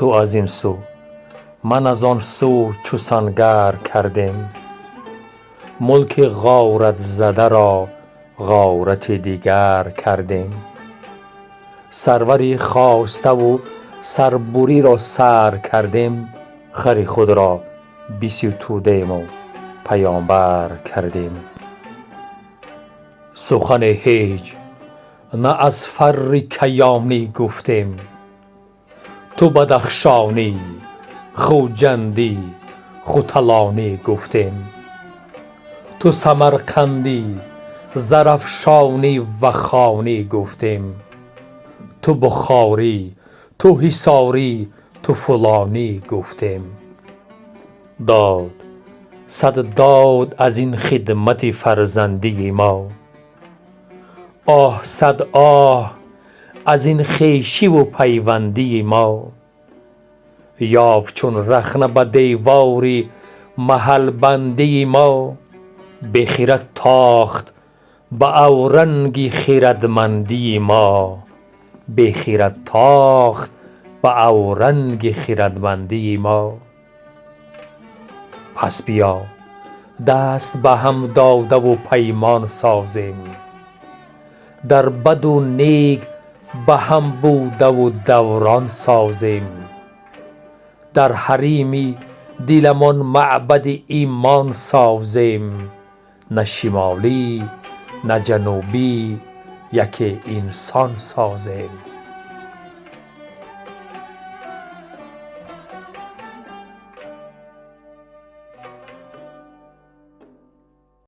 Ту аз ин сӯ, ман аз он сӯ чу сангар кардем. Мулки ғоратзада ро ғорати дигар кардем. Сарвари хоставу сарбуриро сар кардем. Хари худро биситудему паёмбар кардем. Сухане ҳеҷ на аз фарри каёнӣ гуфтем. Ту бадахшонӣ, хуҷандӣ, хуталонӣ гуфтем. Ту самарқандӣ, зарафшонӣ, вахонӣ гуфтем. Ту бухорӣ, ту ҳисорӣ, ту фулонӣ гуфтем. Дод сад дод аз ин хидмати фарзандии мо. Оҳ сад оҳ аз ин хешиву пайвандии мо. Ёфт чун рахна ба девори маҳалбандии мо. Бехирад тохт ба авранги хирадмандии мо. Бехирад тохт ба авранги хирадмандии мо. Пас биё, даст ба ҳам додаву паймон созем. Дар баду нек ба ҳам будаву даврон созем. Дар ҳарими диламон маъбади имон созем. На шимолӣ, на ҷанубӣ, яке инсон созем.